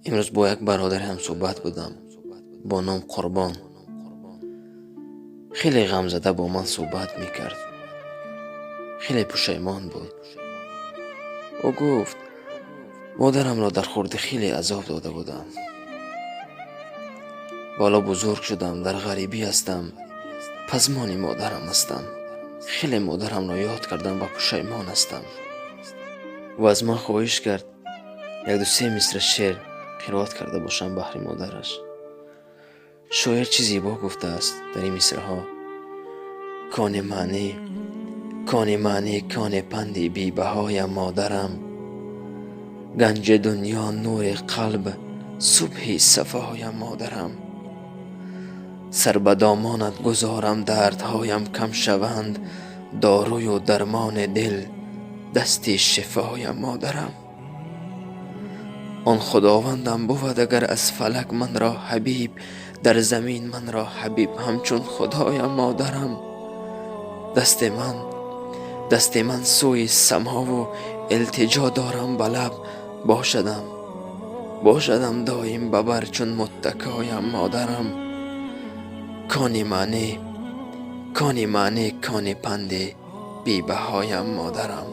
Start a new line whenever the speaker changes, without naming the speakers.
Имрӯз бо як бародаре ҳамсӯҳбат будам бо ном Қурбон. Хеле ғамзада бо ман суҳбат мекард, хеле пушаймон буд. Ӯ гуфт: модарамро дар хурдӣ хеле азоб дода будам. Ҳоло бузург шудам, дар ғарибӣ ҳастам, пазмони модарам ҳастам. Хеле модарамро ёд кардам ва пушаймон ҳастам. Ӯ аз ман хоҳиш кард, як-ду се мисра шеър қироат карда бошам баҳри модараш. Шоир чӣ зебо гуфтааст дар ин мисраҳо: кони маънӣ, кони маънӣ, кони панди бебаҳоям модарам, ганҷи дунё, нури қалб, субҳи сафоям модарам. Сар ба домонат гузорам, дардҳоям кам шаванд, дорую дармони дил, дасти шифоям модарам. Он худовандам бувад агар аз фалак манро ҳабиб, дар замин манро ҳабиб ҳамчун худоям модарам. Дасти ман, дасти ман сӯи самову илтиҷо дорам ба лаб, бошадам, бошадам доим ба бар чун муттакоям модарам. Кони маънӣ, кони маънӣ, кони панди бебаҳоям модарам.